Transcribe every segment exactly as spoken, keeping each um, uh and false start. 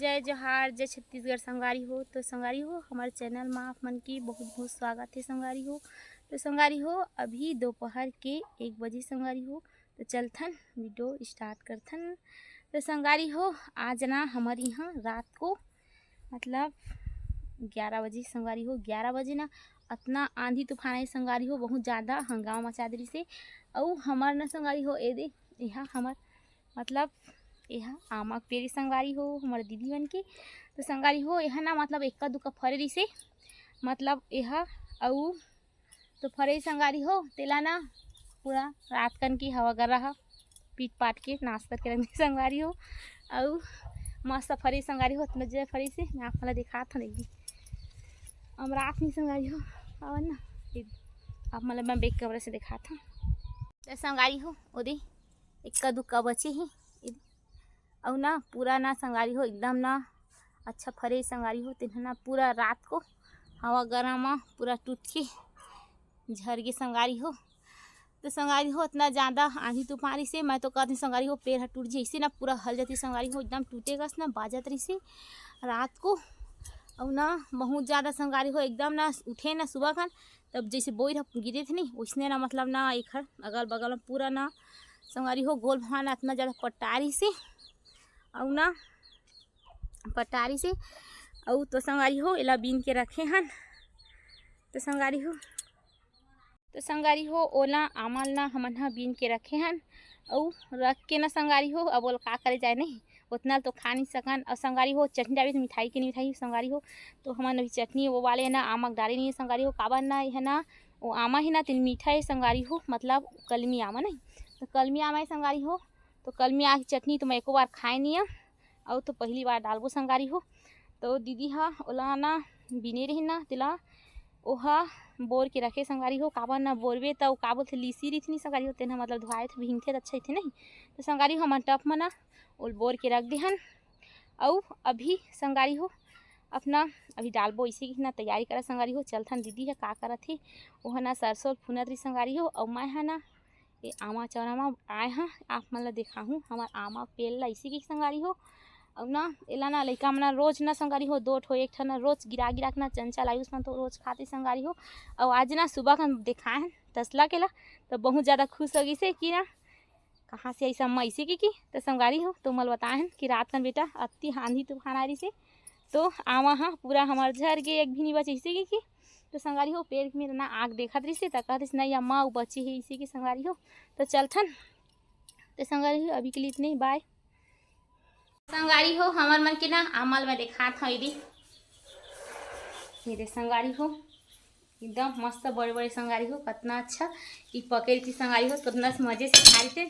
जय जोहार, जय छत्तीसगढ़ संगवारी हो। तो संगवारी हो, हमर चैनल मा आप मन के बहुत बहुत स्वागत हे संगवारी हो। तो संगवारी हो, अभी दोपहर के एक बजे संगवारी हो। तो चलथन वीडियो स्टार्ट करथन। तो संगवारी हो, आज ना हमर यहाँ रात को मतलब ग्यारह बजे संगवारी हो, ग्यारह बजे ना अतना आंधी तूफान आए संगवारी हो, बहुत ज़्यादा हंगामा मचा दे रिसे। अउ हमर ना संगवारी हो, ए दे, एहा हमर मतलब एहा आमा के पेड़ संगवारी हो, हमर दीदी मन के। तो संगवारी हो, एहा ना मतलब एक्का दुक्का फरे रिसे, मतलब एहा अउ तो फरे संगवारी हो, तेला ना पूरा रात कन की हवा गर्रा ह पीट पाट के नाश करके रख दे संगवारी हो। अउ मस्त फरे संगवारी हो, अतना जय फरे से मैं आप मन ला दिखात हन एक दिन। अमरात नहीं संगवारी हो, आवन ना, आप मन ला मैं back camera से दिखात हन। तो संगवारी हो, ओदे एक्का दुक्का बचे हे, अउ ना पूरा ना संगवारी हो, एकदम ना अच्छा फरे संगवारी हो, तेन ह ना पूरा रात को हवा गर्रा म पूरा टूट के झर गे संगवारी हो। तो संगवारी हो, अतना ज़्यादा आंधी तूफान रिसे, मैं तो कहत हूँ संगवारी हो, पेड़ ह टूट जइसे ना पूरा हल जाती संगवारी हो, एकदम टूटे कस ना बाजत रिसे रात को। अउ ना बहुत ज़्यादा संगवारी हो, एकदम ना उठे ना सुबह कन, तब जैसे बोइर ह गिरे थे नहीं, वैसने ना मतलब ना एखर अगल बगल में पूरा ना संगवारी हो, गोल भान अतना ज़्यादा पट्टा रिसे, अउ ना पट्टा रिसे। अउ तो संगवारी हो, एला बीन के रखे हन। तो संगवारी हो, तो संगवारी हो, ओला आमा ल ना हमन ह बीन के रखे हन। अउ रख के ना संगवारी हो, अब ओला का करे जाए नहीं, ओतना ल तो खा नहीं सकन। अउ संगवारी हो, चटनी डालबे तो मिठाई के नहीं मिठाई संगवारी हो, तो हमन अभी चटनी वो वाले ना आमा के डाले नहीं संगवारी हो, काबर ना, ये ना वो आमा हे ना, तेन मीठा हे संगवारी हो, मतलब कलमी आमा नहीं, तो कलमी आमा हे संगवारी हो। तो कलमी आमा के चटनी तो मैं एको बार खाए नहीं है, अउ तो पहली बार डालबो संगवारी हो। तो दीदी ह ओला ना बिने रही ना, तेला ओहा बोर के रखे संगवारी हो, काबर ना बोरबे त ओ का बोलथे, लीसी रहिथे नहीं संगवारी हो, तेन ह मतलब धोआए थे, भींगथे त अच्छा रहिथे नहीं। तो संगवारी हो, हमन टप म ना ओल बोर के रख देहन। अउ अभी संगवारी हो, अपना अभी डालबो इसे की ना तैयारी करा संगवारी हो, चलथन दीदी ह का करत हे, ओह ना सरसों फुनत रही संगवारी हो, अउ मैं ह ना ये आमा चौरा म आए ह, आप मन ल देखाहूँ हमर आमा पेड़ ल इसे की संगवारी हो। अउ ना एला ना लइका मन रोज ना संगवारी हो, दो ठो एक ठन रोज गिरा गिरा के ना चंचल आयुष मन तो रोज खाते संगवारी हो। अउ आज ना सुबह कन देखाए हन तसला के ला, तो बहुत ज़्यादा खुश हो गिसे कि ना कहाँ से आई अम्मा इसे की, की। तो संगवारी हो, तो मल बताए हन कि रात कन बेटा अति आंधी तूफान आ रही से, तो आमा ह पूरा हमर झर गे, एक भी नहीं बचे इसे की, की। तो संगवारी हो, पेड़ में ना आग देखत रहिसे, त कहत रहिस, "नहीं अम्मा, वो बचे हे इसे की संगवारी हो।" तो चलथन। तो संगवारी हो, अभी के लिए इतने ही, बाय। संगवारी हो, हमर मन के ना आमा ल मैं देखात हव, ये दे, ये दे संगवारी हो, एकदम मस्त बड़े बड़े संगवारी हो, कतना अच्छा ई पकड़ के संगवारी हो, कतना से मजे से खा रही थे।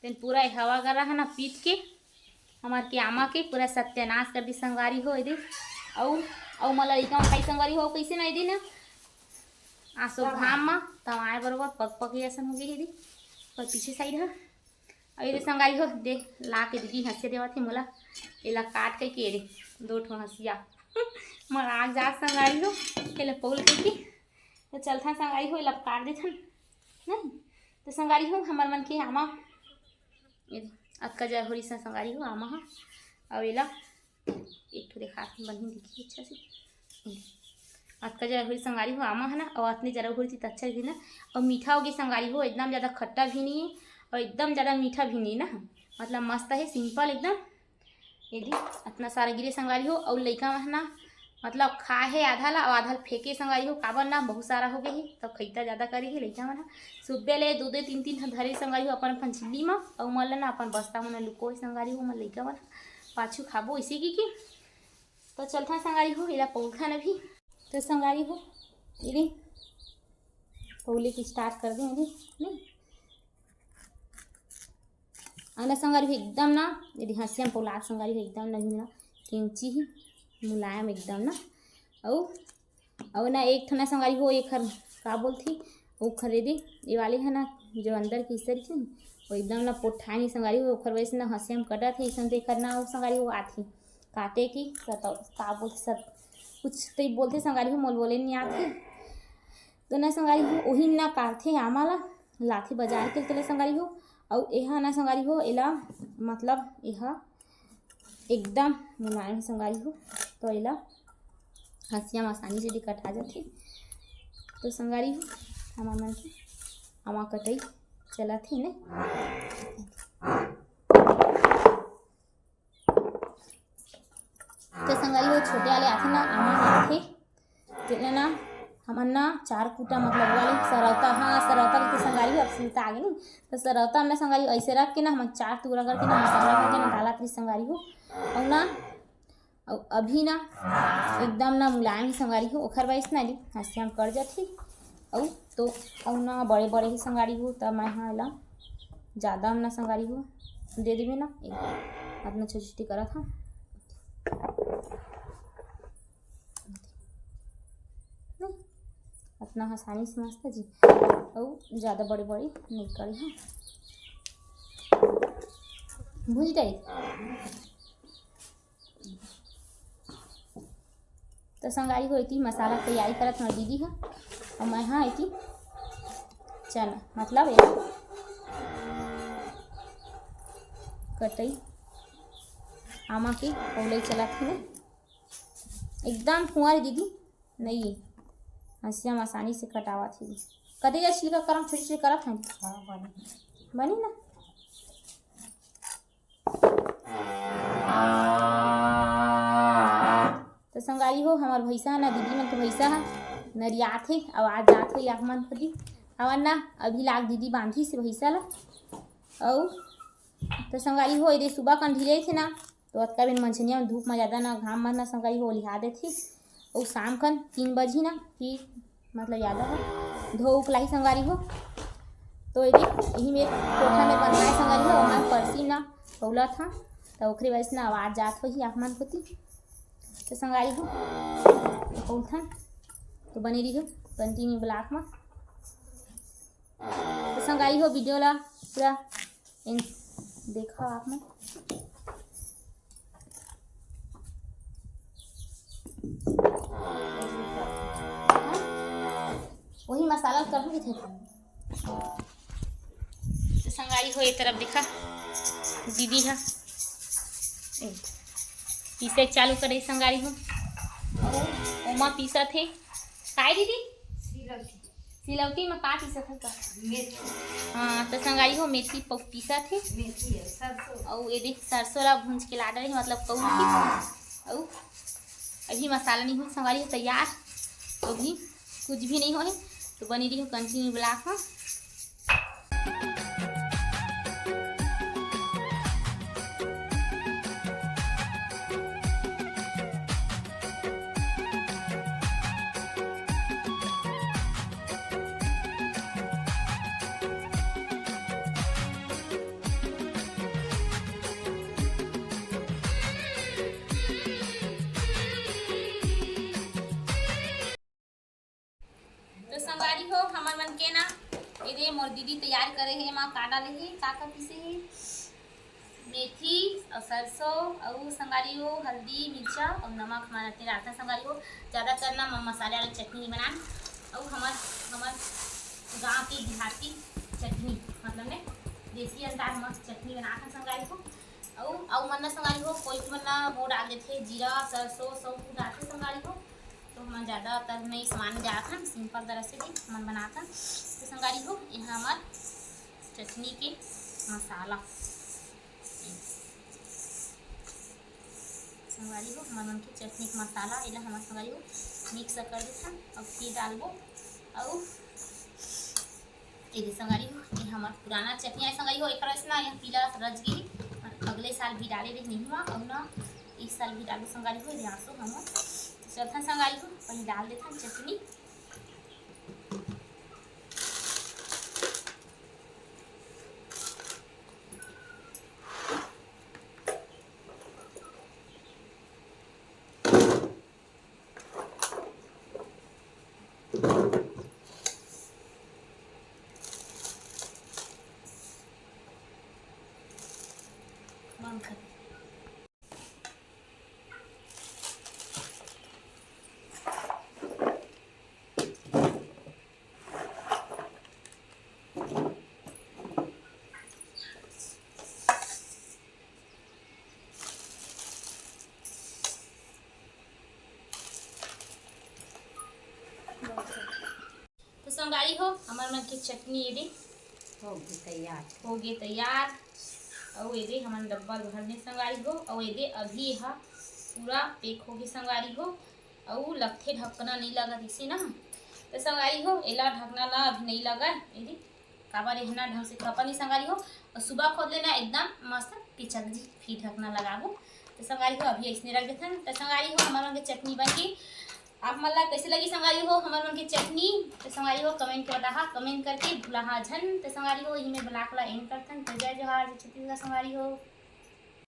तेन पूरा हवा गर्रा ह ना पीट के हमर के आमा के पूरा सत्यानाश कर दी संगवारी हो, ये दे। अउ, अउ मला लइका मन खाई संगवारी हो, कइसे ना ये दे ना, आसो घाम म तमाए बरोबर पक पक असन हो गे हे दे, पर पीछे साइड ह। अउ ये दे संगवारी हो, दे ला के दीदी हंसे देवत हे मोला, एला काट के, के दे दो ठो हंसिया। मोर आग जात संगवारी हो, एला पौल के, के। तो चलथन संगवारी हो, एला काट देथन, नहीं? तो संगवारी हो, हमर मन के आमा, ये दे, अतका जय होरी सा संगवारी हो, आमा ह, अउ एला एक ठो देखा, बनी दिखी अच्छा से। अतका जय होरी संगवारी हो, आमा है ना, अउ अतने जरा होरी त अच्छा भी ना, अउ मीठा हो गे संगवारी हो, एकदम ज़्यादा खट्टा भी नहीं है अउ एकदम ज़्यादा मीठा भी नहीं ना, मतलब मस्त है, simple एकदम। ये दे, अतना सारा गिरे संगवारी हो, अउ लइका मन ह ना, मतलब खाए हे आधा ला, अउ आधा ल फेंके संगवारी हो, काबर ना बहुत सारा हो गे हे, तब खैता ज़्यादा करे हे लइका मन ह। सुबह ले दो दो तीन तीन ठन धरे संगवारी हो, अपन अपन झिल्ली म, अउ मन ल ना अपन बस्ता मन लुकोए संगवारी हो, मन लइका मन ह पाछू खाबो इसे की, की। तो चलथन संगवारी हो, एला पौलथन अभी। तो संगवारी हो, ये दे, पौले के start कर दे अभी, नहीं? अउ ना संगवारी हो एकदम ना, ये दे हंसिया म पौलात संगवारी हो एकदम नहीं ना, केंची ही मुलायम एकदम ना। अउ, अउ ना एक ठना संगवारी हो, एखर का बोलथे, ओखर ये दे, ये वाले है ना, जो अंदर के हिस्सा रहिथे, वो एकदम ना पोठानी संगवारी हो, ओखर वजह से ना हंसिया म कटत हे, अइसन तो एखर ना संगवारी हो आथे काटे की, सत-, का बोलथे, सत-, कुछ तो बोलथे संगवारी हो, मोल बोले नहीं आथे। तो ना संगवारी हो, ओही ना काटथे आमा ला, लाथे बाजार के तले संगवारी हो। अउ एहा ना संगवारी हो, एला मतलब एहा एकदम मुलायम हे संगवारी हो, तो एला हंसिया म आसानी से भी कटा जाथे। तो संगवारी हो, हमर मन के आमा कटई चलत हे ने। तो संगवारी हो, छोटे वाले आथे ना, आमा आथे, तेला ना हमन ना चार कूटा, मतलब वाले सरौता, हाँ, सरौता के संगवारी हो, अब सुनता आगे नहीं, तो सरौता हमने संगवारी हो ऐसे रख के ना, हमन चार टुकड़ा करके ना मसाला करके ना डालत रही संगवारी हो। और ना, अउ अभी ना एकदम ना मुलायम ही संगवारी हो, ओखर वजह से ना ली हंसिया म कट जाथे। अउ तो अउ ना बड़े बड़े ही संगवारी हो, त मैं हा एला ज्यादा हम ना संगवारी हो दे देबे ना, एक अतना छोटी छोटी करत हा। अतना आसानी से मस्त जी, अउ ज्यादा बड़े बड़े नहीं करे हा, भूल जाए। तो संगवारी हो, एती मसाला तैयारी करत हमार दीदी हा, और मैं हा एती चना, मतलब ये कटई आमा के पौलई चलत हे ना, एकदम फुआर दीदी नहीं, हंसिया म आसानी से कटावत हे। कटे जा छिलका करम छोटे छोटे करत हन। हाँ, बनी। बनी ना। तो संगवारी हो, हमार भैंसा ह ना, दीदी मन के भैंसा ह नरियात हे, आवाज जात हे, या मन कदी हवन ना, अभी लाग दीदी बांधी से भैंसा ला। अउ तो संगवारी हो, एदे सुबह कन ढिले थे ना, तो अतका बिन मंझनिया में धूप में ज्यादा ना, घाम में ना संगवारी हो, लिहा देथे। अउ शाम कन तीन बजी ना, फिर मतलब ज्यादा हो धो उकलाही संगवारी हो। तो एदे यही में कोठा में बनता है संगवारी हो, ओमा परसी ना पौलत हा, तो ओकरे वजह से ना आवाज जात होही आप मन कोती। तो संगवारी हो, पौलथन, तो बने रहियो कंटिन्यू ब्लॉग में। तो संगवारी हो, वीडियो ला पूरा एन-, देखा आप मन। वही मसाला कर भी थे। तो संगवारी हो, ये तरफ देखा दीदी हा, ए, पीसे चालू करे संगवारी हो। ओमा पीसा थे, काय दीदी? सिलौटी में का पीसत हस? मेथी। हाँ, तो संगवारी हो, मेथी पौ-, पीसत हे। मेथी है, सरसों। अउ ये देख, सरसों ला भूंज के ला डरे, मतलब कौन की। अउ अभी मसाला नहीं हो संगवारी हो तैयार, तो अभी कुछ भी नहीं हो है, तो बनी रही हो कंटिन्यू ब्लॉग में। तो संगवारी हो, हमर मन के ना, एदे मोर दीदी तैयार करे हे, एमा का डाले हे, का का पीसे हे, मेथी अउ सरसों अउ संगवारी हो, हल्दी, मिर्चा अउ नमक। हमर अतने डालथन संगवारी हो, ज्यादातर ना म-, मसाले वाला चटनी नहीं बनान। अउ हमर, हमर गांव के देहाती चटनी, मतलब ने देसी अंदाज मस्त चटनी बनाथन संगवारी हो। अउ, अउ मन ना संगवारी हो, कोई मन ना वो डाल देथे, जीरा, सरसों, सौंफ डालथे संगवारी हो। तो हमन ज्यादातर नहीं सामान जात हन, सिंपल तरह से भी हमन बनात हन। तो संगवारी हो, यहाँ हमर चटनी के मसाला, संगवारी हो, हमन मन के चटनी के मसाला, एला हमन संगवारी हो मिक्स कर देथन, अब फिर डालबो। अउ एदे संगवारी हो, ये हमर पुराना चटनी आय संगवारी हो, एकर वजह से ना, ये पीला रच गे, अगले साल भी डाले रहे नहीं हुआ, अब ना इस साल भी डालबो संगवारी हो, ये आंसू हम चलथन संगवारी हो, पहले डाल देथन चटनी। संगवारी हो, हमर मन के चटनी एदे हो गे तैयार। हो गे तैयार। अउ एदे हमन डब्बा भरने संगवारी हो, अउ एदे अभी ह पूरा pack हो गे संगवारी हो। अउ लगथे ढकना नइ लगत इसे ना, त संगवारी हो एला ढकना ला अभी नइ लगाए एदे, काबर एहना ढंग से खपा नहीं संगवारी हो। अउ सुबह खोद लेना एकदम मस्त पिचक जी, फिर ढकना लगाबो। त संगवारी हो अभी अइसने रख देथन। त संगवारी हो हमर मन के चटनी बन गे। आप मन ला कइसे लगी संगवारी हो हमर मन के चटनी? त संगवारी हो comment के बताहा, comment करके भुलाहा झन। त संगवारी हो इही में vlog ला end करथन। त जय जोहार, जय छत्तीसगढ़ संगवारी हो।